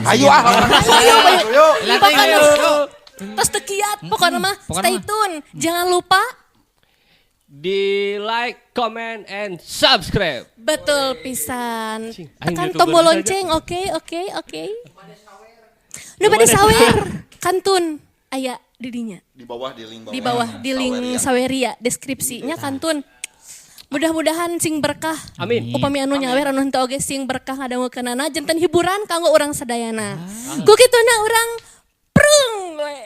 Ayo ah. Ayo, Ayo. Pokoknya tos teu kiat, pokoknya mah Pokoknya stay mah. tune. Jangan lupa Di like, comment, and subscribe. Betul pisan. Cing, aing Tekan YouTuber tombol saja. lonceng, oke, oke, oke. Nu bade sawer, kantun aya di dinya. Di bawah di link bawah. Di bawah di link Saweria. Saweria deskripsinya kantun. Mudah-mudahan sing berkah. Amin. Upami anu nyawer anu henteu oge sing berkah ngadangukeunana janten hiburan kanggo urang sadayana. Ku kituna urang prung we.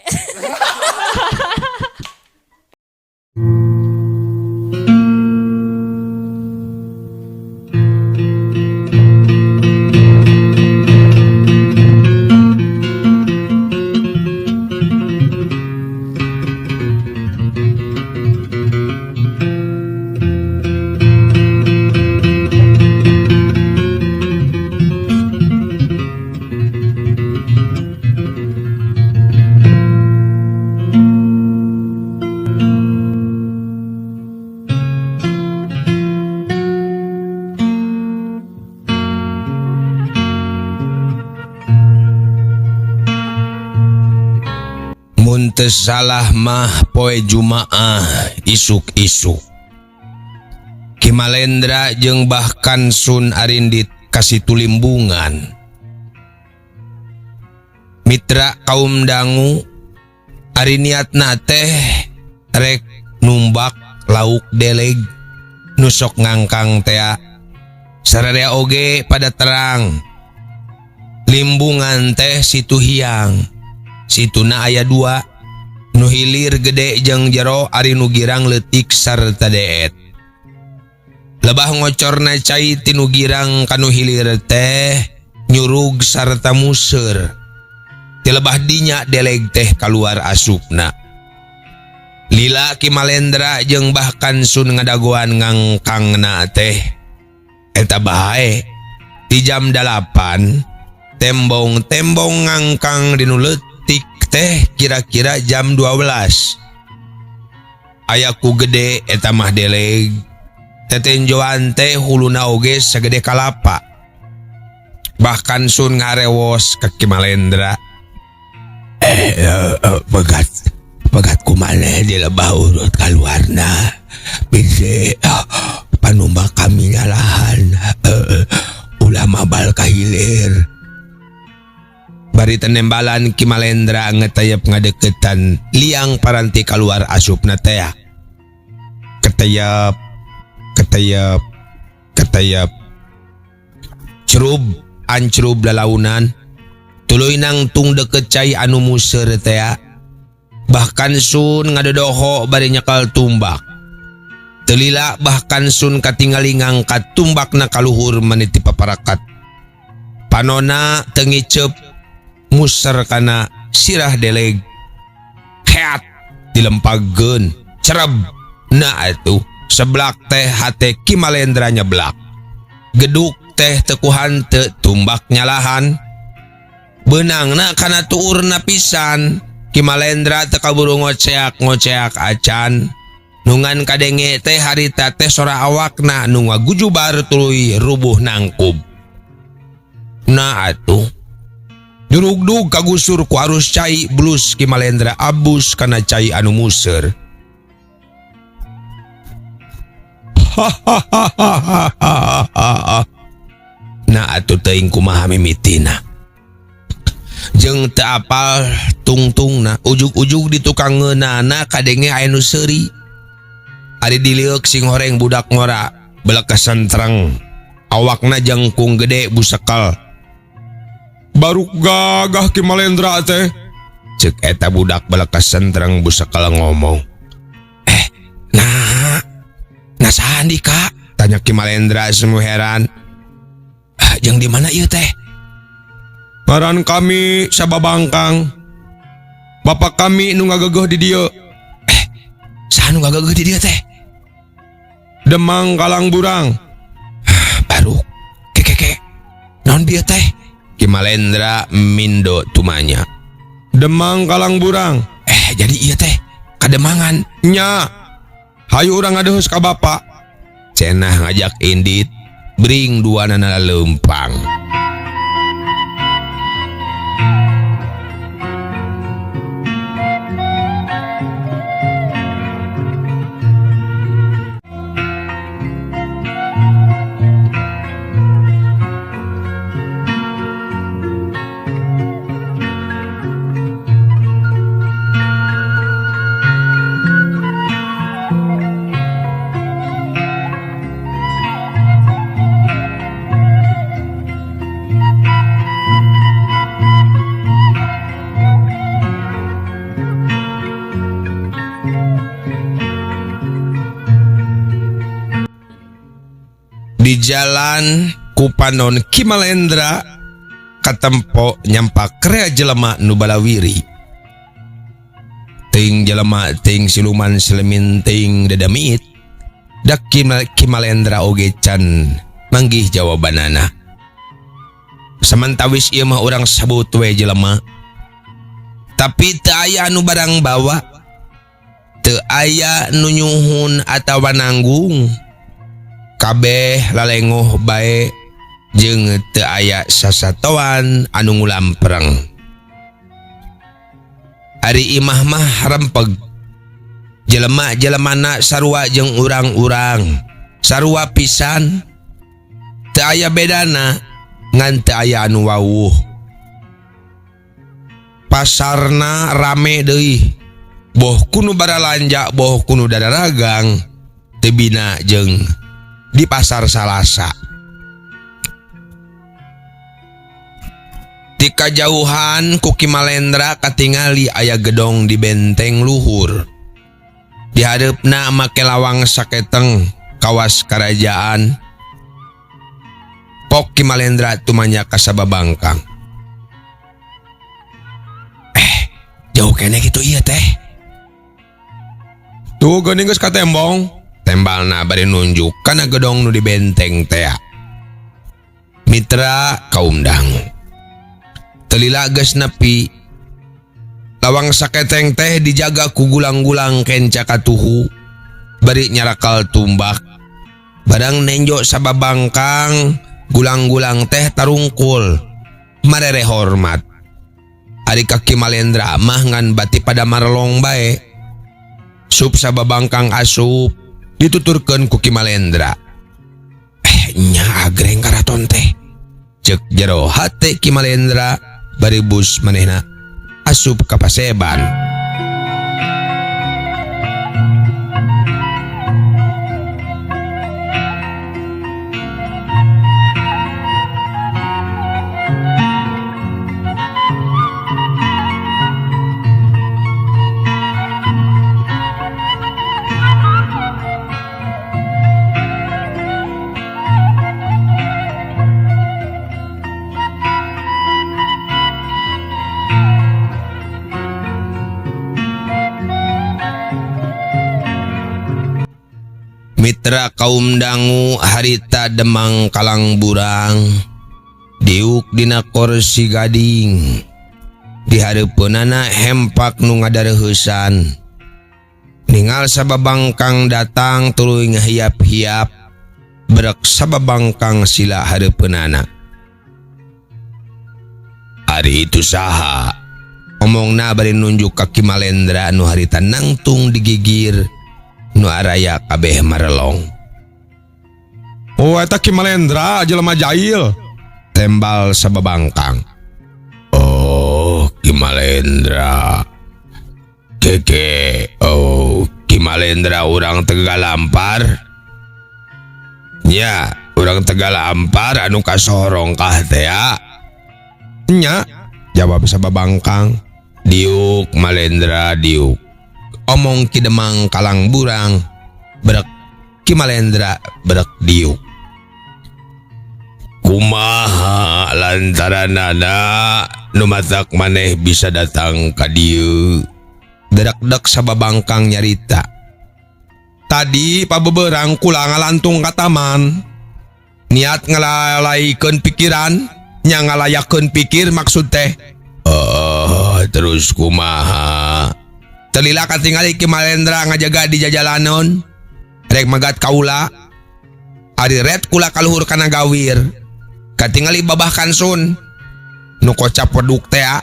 Mun teu salah mah poe Jumaah isuk-isuk. Ki Malendra jeung bahkan Sun Arindit ka situ limbungan. Mitra kaum dangu ari niatna teh rek numbak lauk deleg nu sok ngangkang tea. Sararea oge pada terang. Limbungan teh situ hiang. Situna aya dua, nu hilir gede jeung jero ari nu girang leutik sarta deet. Lebah ngocorna cai tinu girang kanu hilir teh nyurug sarta museur. Ti lebah dinya deleg teh kaluar asupna. Lila Ki Malendra jeung bahkan Sun ngadagoan ngangkangna teh. Eta bae di jam 8 tembong-tembong ngangkang dinu leutik teh kira-kira jam 12. Aya ku gede eta mah deleg. Tetenjoan teh huluna oge sagede kalapa. Bahkan Sun ngarewos ka Ki Malendra. Pegat kumaneh di lebah urut kaluarna. Bisi panumbak kami nyalahan. Ulah mabal ka hilir. Bari tenembalan Ki Malendra ngetayep ngadeukeutan liang paranti kaluar asupna tea. Ketayep, ketayep, ketayep. Cerub, ancrub lalaunan. Tuluy nangtung deket cai anu museur tea. Bahkan Sun ngadodoho bari nyekal tumbak. Telila bahkan Sun katingali ngangkat tumbakna kaluhur meniti paparakat. Panona tengicep muser kana sirah deleg. Heat dilempageun cereb. Nah atuh seblak teh hate Ki Malendra nyeblak. Geduk teh tekuhan teu tumbak nyalahan. Benangna kana tuurna pisan. Ki Malendra teu kaburu ngoceak-ngoceak acan. Nungan kadenge teh harita teh sora awakna nu ngagujubar tuluy rubuh nangkub. Nah atuh durugdug kagusur ku arus cai blus Ki Malendra abus kana cai anu museur. Nah atuh teuing kumaha mimitina. Jeung teu apal tungtungna ujug-ujug di tukang ngeunana kadenge aya nu seuri. Ari dilieuk sing horeng budak ngora belekesan tereng. Awakna jengkung gede busekal. Baru gagah Ki Malendra teh. Ceuk eta budak belekesan tereng busekal ngomong. Nah, nah saha Andika? Tanya Ki Malendra semu heran. Jeung di mana ieu teh? Ngaran kami Sababangkang. Bapak kami nu ngagegeuh di dieu. Saha nu ngagegeuh di dieu teh? Demang Kalang Burang. Baru kekeke. Naon bieu teh? Ki Malendra mindo tumanya. Demang Kalang Burang. Jadi ieu teh kademangan. Nya. Hayu urang ngadeheus ka bapak. Cenah ngajak indit bring dua nana leumpang. Jalan ku panon Ki Malendra katempo nyampak rea jelema nu balawiri. Teuing jelema teuing siluman seleminting dedemit. Dak Ki Malendra oge can manggih jawabanana. Samantawis ieu mah urang sabut we jelema. Tapi teu aya anu barang bawa, teu aya nu nyuhun atawa nanggung. Kabeh lalengoh bae jeung teu aya sasatoan anu ngulampreng. Ari imah mah rempeg. Jelema-jelemana sarua jeung urang-urang, sarua pisan. Teu aya bedana ngan teu aya anu wawuh. Pasarna rame deui. Boh kunu baralanja, boh kunu dararagang, teu bina jeung di pasar Salasa. Ti kajauhan ku Ki Malendra katingali aya gedong di benteng luhur. Di hareupna make lawang saketeng kawas karajaan. Pok Ki Malendra tumanya ka sababangkang. Jauh keneh kitu ieu teh. Tuh geuning geus katembong. Tembalna bari nunjuk kana gedong nu di benteng tea. Mitra kaum dangu. Telila geus nepi. Lawang saketeng teh dijaga ku gulang-gulang kenca katuhu. Bari nyarakal tumbak. Barang nenjo sababangkang, gulang-gulang teh tarungkul. Marere hormat. Ari ka Ki Malendra mah ngan bati pada marlong bae. Sup sababangkang asup dituturkeun ku Ki Malendra. Nya agreng karaton teh. Ceuk jero hate Ki Malendra bari bus manehna asup ka paseban. Mitra kaum dangu harita Demang Kalang Burang diuk dina kursi gading. Di hareupeunana hempak nu ngadareuheusan. Ningal sababangkang datang tuluy ngahiap-hiap. Berek sababangkang sila hareupeunana. Ari itu saha? Omongna bari nunjuk ka Ki Malendra nu harita nangtung digigir. Nu araya kabeh marelong. Oh eta Ki Malendra jelema jail. Tembal sababangkang. Oh Ki Malendra. Keke. Oh Ki Malendra urang Tegalampar. Nya urang Tegalampar anu kasorong kah teh ya. Nya jawab sababangkang. Diuk Malendra diuk. Omong Ki Demang Kalang Burang berek Ki Malendra berek diuk. Kumaha lantaranana nu matak maneh bisa datang ka dieu. Derak-dek sababangkang nyarita. Tadi pabeberang kula ngalantung ka taman. Niat ngalalaikeun pikiran, nya ngalayakeun pikir maksud teh. Terus kumaha? Telila katingali Ki Malendra ngajaga di jajalanon. Rek magat kaula. Ari ret kula kaluhur kana gawir. Katingali babah kansun. Nu kocap weduk tea.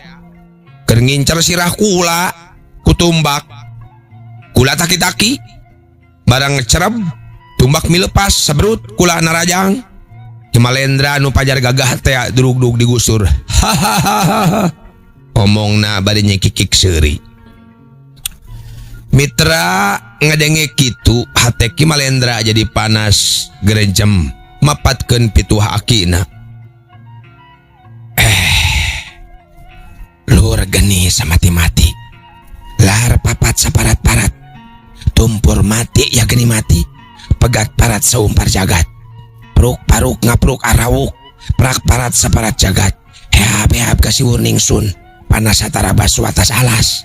Keur ngincer sirah kula kutumbak. Kula taki-taki. Barang cereb tumbak milepas sebrut kula narajang. Ki Malendra nu pajar gagah tea durugdug digusur. Hahaha. Omongna bari nyekikik seuri. Mitra ngadenge kitu hate Ki Malendra jadi panas gerejem mapatkeun pituah akina. Lur geni samati-mati. Lar papat saparat-parat. Tumpur mati ya geni mati. Pegat parat saumpar jagat. Pruk paruk ngapruk arawuk prak parat saparat jagat heab heab kasiwur ningsun panas satarabas watas alas.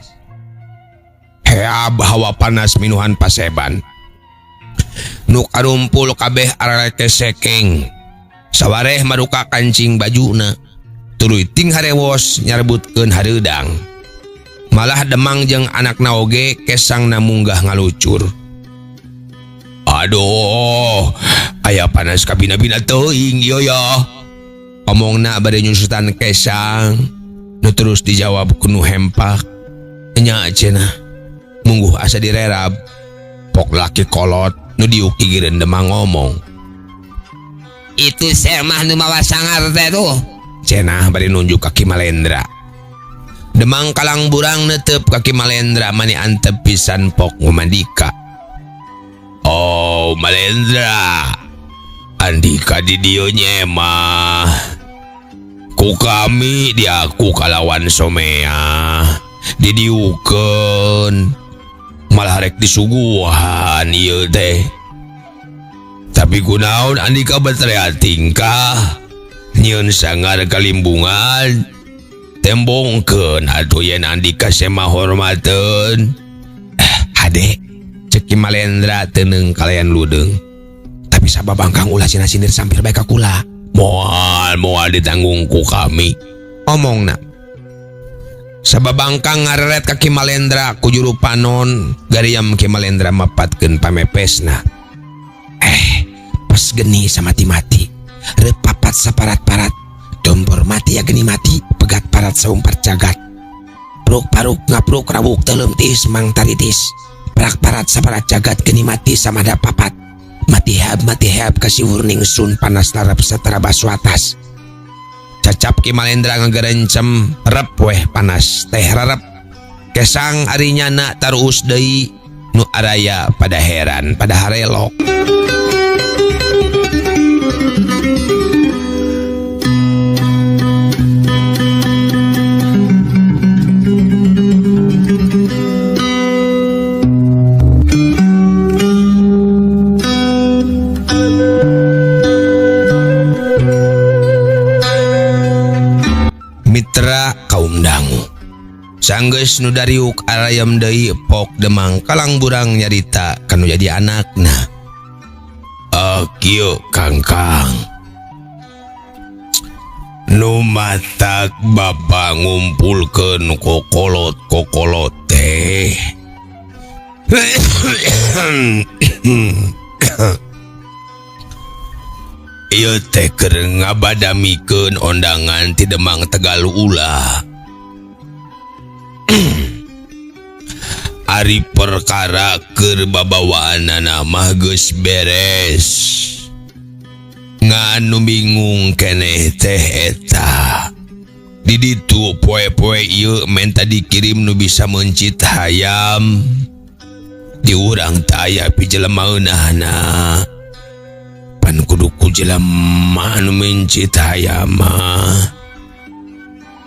Heab hawa panas minuhan paseban. Nu karumpul kabeh arareke sekeng. Sawareh maruka kancing bajuna. Tuluy ting harewos nyarbutkeun hareudang. Malah Demang jeung anakna oge kesangna munggah ngalucur. Aduh, aya panas kabina-bina teuing ieu ya. Omongna bade nyusutan kesang. Nu terus dijawab ku nu hempak. Nya cenah. Mungguh asa direrab. Pok laki kolot nu diuk gigireun Demang ngomong. Itu semah nu mawa sangar teh tuh. Cenah bari nunjuk ka Ki Malendra. Demang kalang burang netep ka Ki Malendra mani antep pisan pok ngumandika. Oh Malendra, andika di dieu nyemah. Ku kami diaku kalawan somea didiukeun malah rek disuguhan ieu teh. Tapi kunaon andika berteriak tingkah nyieun sangar kalimbungan tembongkeun atuh yen andika sema hormateun. Hade cek Ki Malendra teuneung kalayan ludeung. Tapi sababangkang ulah cenah sindir sampir bae ka kula. Moal moal ditanggung ku kami omongna. Sababangkang ngareret ka Ki Malendra ku juru panon gariam Ki Malendra mapatkeun pamepesna. Pas geni samati-mati repapat saparat-parat dompor mati ya geni mati pegat parat saumpar jagat pruk paruk ngapruk rawuk telem tis mang taritis prak parat saparat jagat geni mati samada papat mati heab kasiwur ningsun panas larap satara baswatas. Cacap Ki Malendra ngagerencem rep weh panas teh rarep kesang ari nyana taruus deui nu araya pada heran pada harelok. Mitra kaum dangu sanggeus nu dariuk arayam deui pok Demang kalang burang nyarita kanu jadi anakna. Kieu Kangkang nu matak bapa ngumpulkeun kokolot-kokolot teh. Ieu teh keur ngabadamikeun ondangan ti Demang Tegal Ulah. Ari perkara keur babawaanana mah geus beres. Ngan nu bingung keneh teh eta. Di ditu poe-poe ieu menta dikirim nu bisa meuncit hayam. Di urang teh aya pijelema eunahna. Pan kudu ku jelema anu meuncit hayam mah.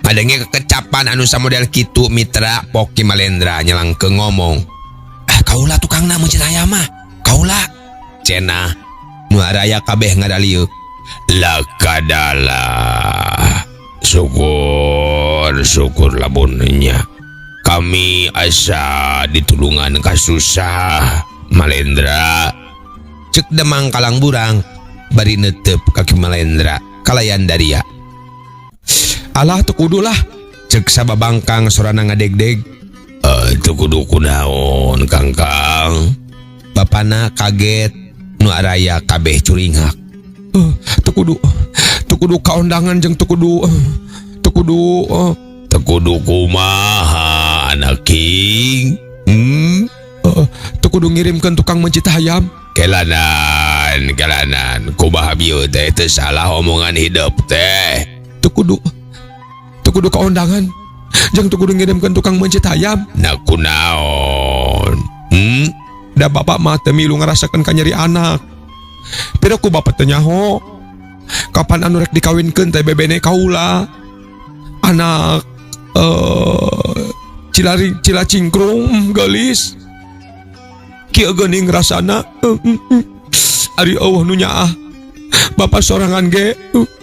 Ngadenge kekecapan anu samodel kitu mitra pok Ki Malendra nyelangkeung ngomong. Ah kaula tukangna meuncit hayam mah. Kaula cenah nu araya kabeh ngadalieu. Lakadalah. Syukur syukur lamun nya. Kami asa ditulungan kasusah Malendra. Cek Demang kalang burang bari netep ka Ki Malendra kalayan daria. Alah teu kudu lah cek sababangkang sorana ngadegdeg. Teu kudu kunaon Kangkang. Bapana kaget nu araya kabeh curingak. Teu kudu kaondangan jeung teu kudu teu kudu kumaha anak king. Teu kudu ngirimkeun tukang mencit hayam. Kelanan kelanan kumaha bieu teh teu salah omongan hidup teh. Teu kudu kaondangan jeung teu kudu ngirimkeun tukang mencit hayam. Na kunaon? Da bapak mah teu milu ngarasakeun kanyeri anak. Pira ku bapak teu nyaho kapan anu rek dikawinkeun teh bebene kaula. Anak cilari cilacingkrung geulis. Kieu geuning rasana. Ari eueuh nu nyaah. Bapak sorangan ge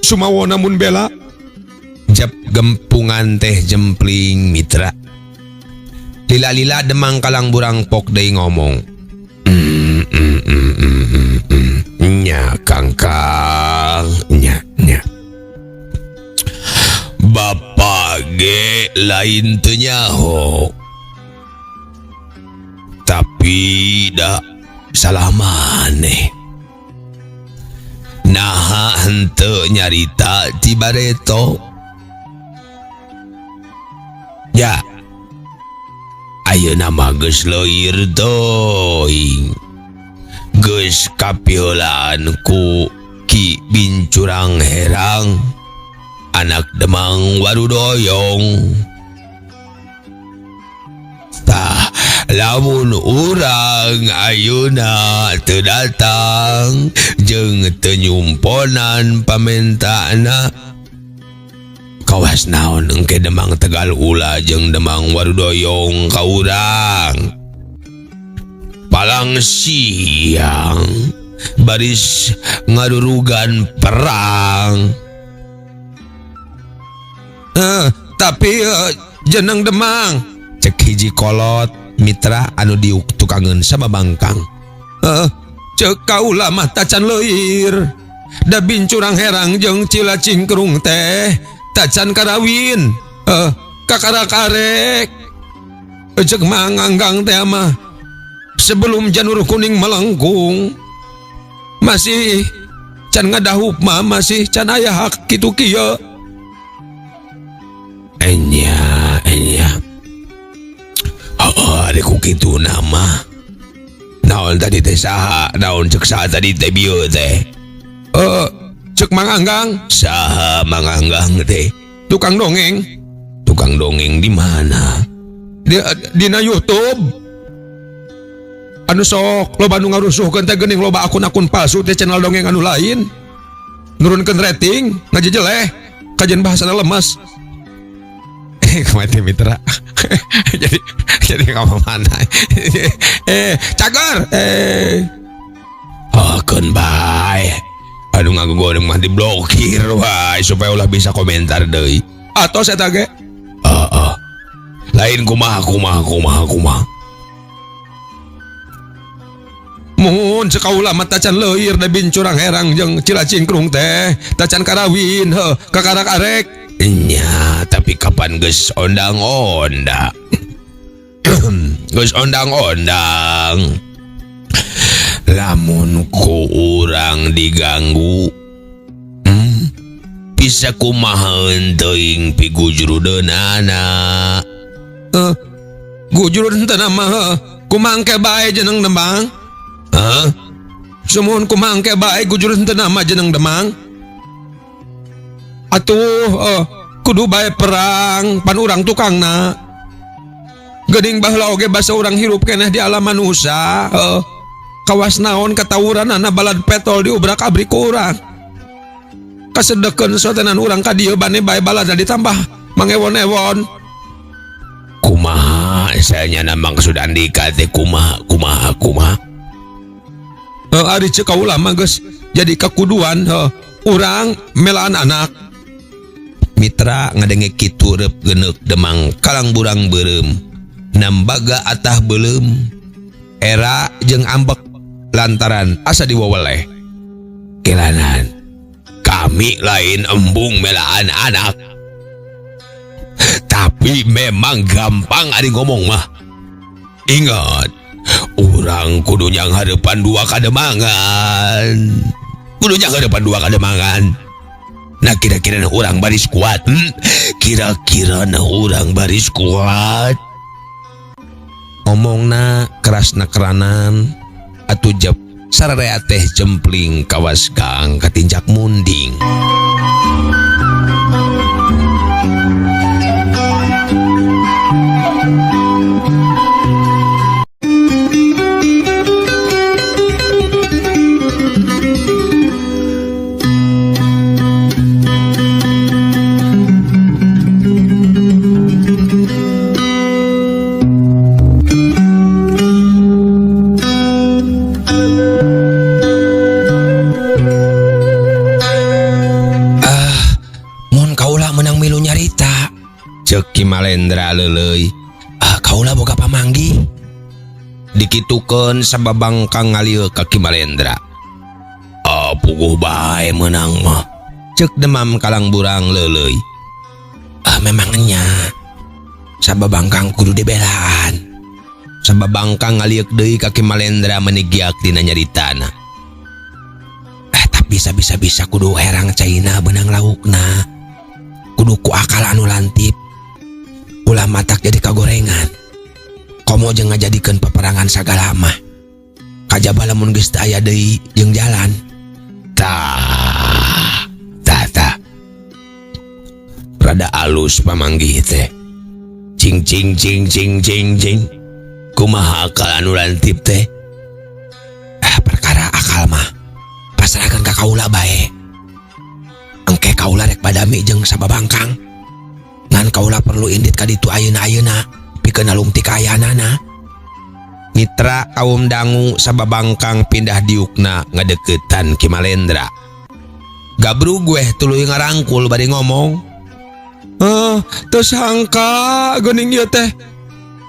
sumawona mun bela. Jep gempungan teh jempling mitra. Lila-lila Demang Kalang Burang pok deui ngomong. Nya kangkang nya nya. Bapak ge lain teu nyaho. Tapi da salah maneh. Naha henteu nyarita ti bareto. Ya. Ayeuna mah geus leuir teuing. Geus kapiheulaan ku Ki Bincurang Herang, anak Demang Warudoyong. Tah, lamun urang ayeuna teu datang jeung teu nyumponan pamentaana, kawas naon engke Demang Tegal Ula jeung Demang Warudoyong ka urang. Palang siang baris ngadurugan perang. Tapi jeneng Demang cek hiji kolot mitra anu diuk tukangeun sama bangkang. Cek kaula mah tacan leuir. Da Bincurang Herang jeung Cila Cingkrung teh tacan karawin. Kakara-karek. Cek manganggang teh mah sebelum janur kuning melengkung masih can ngadahup mah masih can aya hak kitu kieu. Enya enya. Oh, ari ku kitu nama. Naon tadi teh saha? Naon cek saha tadi teh bieu teh? Cek Mang Anggang. Saha Mang Anggang teh? Tukang dongeng. Tukang dongeng di mana? Dina YouTube. Anu sok loba nu ngarusuhkeun teh geuning loba akun-akun palsu teh channel dongeng anu lain. Nurunkeun rating, ngajejeleh, kajian bahasana lemes. Mati mitra. Jadi kamu mana? Cager. Keun bae. Aduh ngagoreng mah diblokir wae supaya ulah bisa komentar deui. Atos eta ge. Heeh. Lain kumaha kumaha kumaha kumaha. Mun sekaula mah tacan leuir da Bincurang Herang jeung Cila Cingkrung teh, tacan karawin heuh, kakarak-arek. Nya, tapi kapan geus ondang-ondang? Geus ondang-ondang. Lamun ku urang diganggu, bisa kumaha teuing pigujrudeunana. Gujrud teu mah kumaha engke bae jeneng Demang? Hah? Sumuhun kumaha engke bae gujrud teu mah jeneng Demang? Atuh kudu bae perang pan urang tukangna. Geuning baheula oge basa urang hirup keneh di alam manusia. Kawas naon katawuranana balad petol diubrak-abrik ku urang. Kasedekeun sotenan urang ka dieu bane bae balad ditambah mangewon-ewon. Kumaha saya nyana maksud Andika teh kumaha kumaha kumaha. Ari ceuk kaula mah geus jadi kakuduan urang melaan anak. Mitra ngadenge kitu reup geuneuk Demang Kalang Burang beureum nambaga atah beuleum era jeung ambek lantaran asa diweweleh. Kelanan kami lain embung melaan anak. Tapi memang gampang ari ngomong mah. Ingat, urang kudu nyanghareupan dua kademangan. Kudu nyanghareupan dua kademangan. Nah kira-kira nah urang baris kuat. Kira-kira nah urang baris kuat. Omongna kerasna keranan atuh jep sararea teh jempling kawas gang katinjak munding. Cek Ki Malendra leuleuy. Ah, kaula boga pamanggih. Dikitukeun sababangkang ngalieu ka Ki Malendra. Ah, puguh bae meunang mah. Cek Demam Kalang Burang leuleuy. Ah, memangnya sababangkang kudu dibelaan. Sababangkang ngalieuk deui ka Ki Malendra meuni giak dina nyaritana. Tapi bisa-bisa kudu herang caina benang laukna. Kudu ku akal anu lantip. Ulah matak jadi kagorengan. Komo jeung ngajadikeun peperangan sagala mah. Kajaba lamun geus teu aya deui jeung jalan. Tah, tah, tah. Rada alus pamanggih teh. Cing cing cing cing cing cing. Kumaha akal anu lantip teh? Ah, perkara akal mah pasrahkeun ka kaula bae. Engke kaula rek badami jeung sababangkang. Ngan kaula perlu indit ka ditu ayeuna-ayeuna pikeun nalungtik kaayaanana. Mitra kaum dangu sababangkang pindah diukna ngadeukeutan Ki Malendra. Gabrug weh tuluy ngarangkul bari ngomong. Ah, teu sangka geuning ieu teh.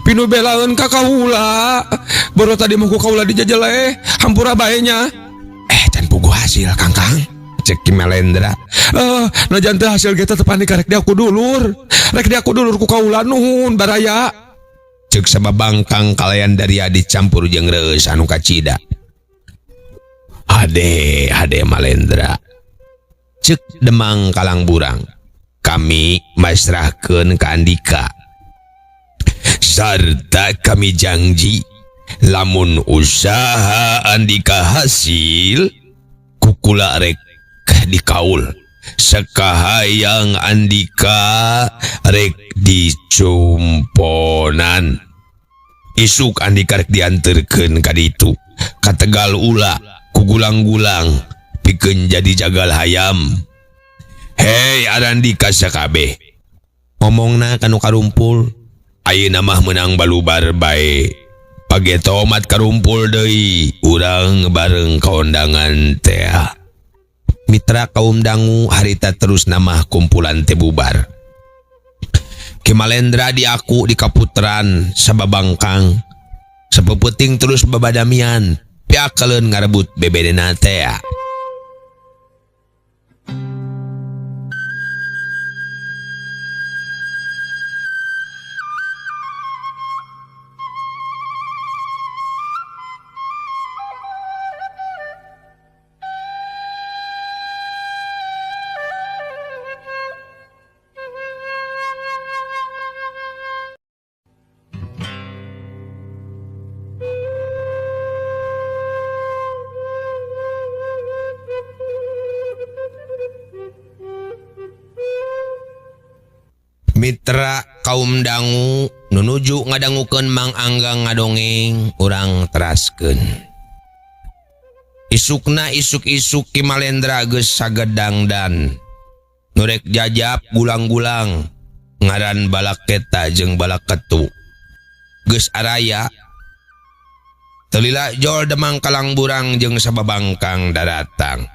Pinu belaeun ka kaula. Baru tadi mah ku kaula dijajeleh, hampura bae nya. Can puguh hasil Kangkang. Cek Ki Malendra. Najan teu hasil ge tetep ane karek diaku dulur. Rek diaku dulur ku kaula nuhun baraya. Cek sababangkang kalayan daria dicampur jeung reus anu kacida. Hade, hade Malendra. Cek Demang Kalang Burang. Kami masrahkeun ka Andika. Sarta kami janji lamun usaha Andika hasil kukula rek dikaul. Sakahayang Andika rek dicumponan. Isuk Andika rek dianterkeun ka ditu. Ka Tegal ula ku gulang-gulang pikeun jadi jagal hayam. Hei Arandika sakabeh. Ngomongna kanu karumpul. Ayeuna mah meunang balubar bae. Page tomat karumpul deui urang bareng kaondangan teh. Mitra kaum dangu harita terus namah kumpulan teh bubar. Ki Malendra diaku di kaputran sababangkang. Sapeupeting terus babadamian piakaleun ngarebut bebedena teh. Mitra kaum dangu nunuju ngadangukeun Mang Anggang ngadongeng urang teraskeun. Isukna isuk-isuk Ki Malendra geus sagedangdan. Nurek jajap gulang-gulang ngaran Balaketa jeung Balaketu. Geus araya telila jol Demang Kalang Burang jeung sababangkang daratang.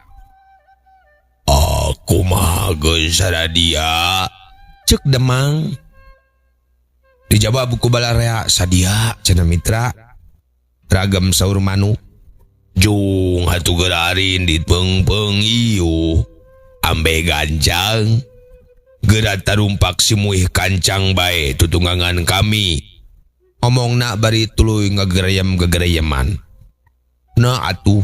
Aku mah geus saradia. Cek Demang. Dijawab ku balarea sadia cenah mitra. Ragam saur manuk. Jung hatu gerarin di peng-peng ieu. Ambe gancang. Geura tarumpak simuih kancang bae tutunggangan kami. Omongna bari tuluy ngagereyem-gegereyeman. Na atuh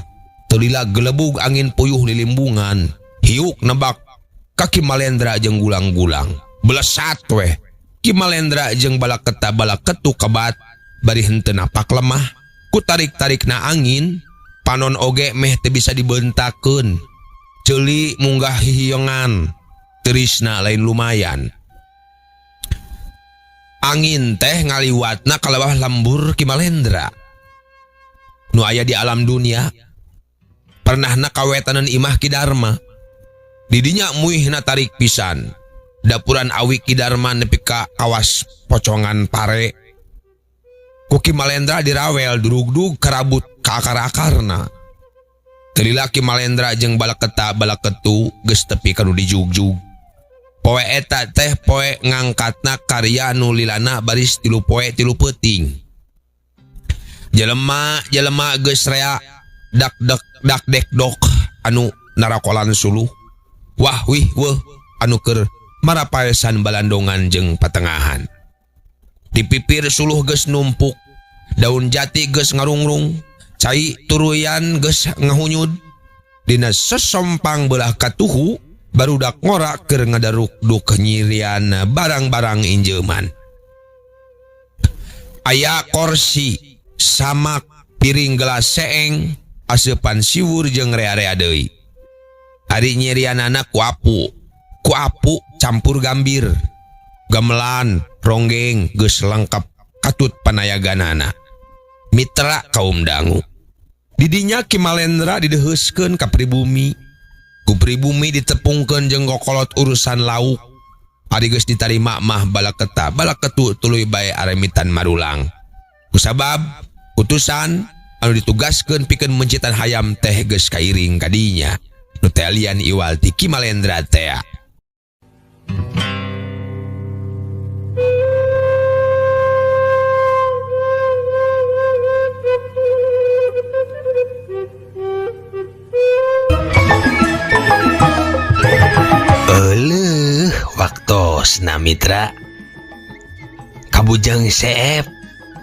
telila gelebug angin puyuh lilimbungan. Hiuk nebak kaki Malendra jeung gulang-gulang. Belesat weh. Ki Malendra jeung Balaketa Balaketu kabat bari henteu napak lemah. Ku tarik-tarikna angin, panon oge meh teu bisa dibentakeun. Ceuli munggah hihiengan. Terisna lain lumayan. Angin teh ngaliwatna kalewah lembur Ki Malendra. Nu aya di alam dunia. Pernahna kawetanan imah Ki Darma. Didinya muihna tarik pisan. Dapuran awi Ki Darma nepi ka kawas pocongan pare. Ku Ki Malendra dirawel durugdug karabut ka akar-akarna. Telila Ki Malendra jeung Balaketa Balaketu geus tepi ka nu dijugjug. Poe eta teh poe ngangkatna karya nu lilana baris 3 poe 3 peuting. Jelema-jelema geus rea dak dek dak dek dok anu narakolan suluh. Wah wih weuh anu keur marapaesan balandongan jeung patengahan. Di pipir suluh geus numpuk, daun jati geus ngarungrung, cai turuyan geus ngahunyud. Dina sesompang belah katuhu barudak ngora keur ngadaruk-duk nyirian barang-barang injeuman. Aya korsi, samak, piring gelas seeng, aseupan siwur jeung rea-rea deui. Ari nyirianana ku apu, ku apu campur gambir, gamelan, ronggeng geus lengkap katut panayaganana. Mitra kaum dangu. Didinya Ki Malendra dideheuskeun ka pribumi. Ku pribumi ditepungkeun jeung kokolot urusan lauk. Ari geus ditarima mah balaketa, balaketu tuluy bae aremitan marulang. Kusabab utusan anu ditugaskeun pikeun mencitan hayam teh geus kairing kadinya. Nu teh lian iwal ti Ki Malendra tea. Euleuh waktosna mitra. Kabujang seep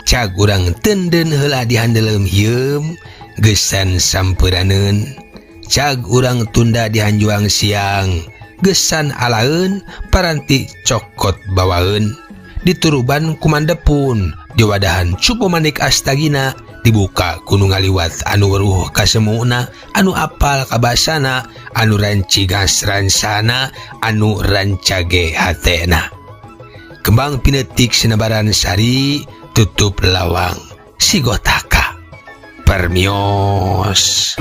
cag urang tenden heula dihandeleum hieum geusan sampeunaneun. Cag urang tunda dihanjuang siang geusan alaeun paranti cokot bawaeun. Dituruban kumandepun diwadahan cupu manik astagina dibuka kudu ngaliwat anu weruh kasemuna anu apal kabasana anu rancigas ransana anu rancage hatena. Kembang pinetik sinebaran sari tutup lawang sigotaka permios.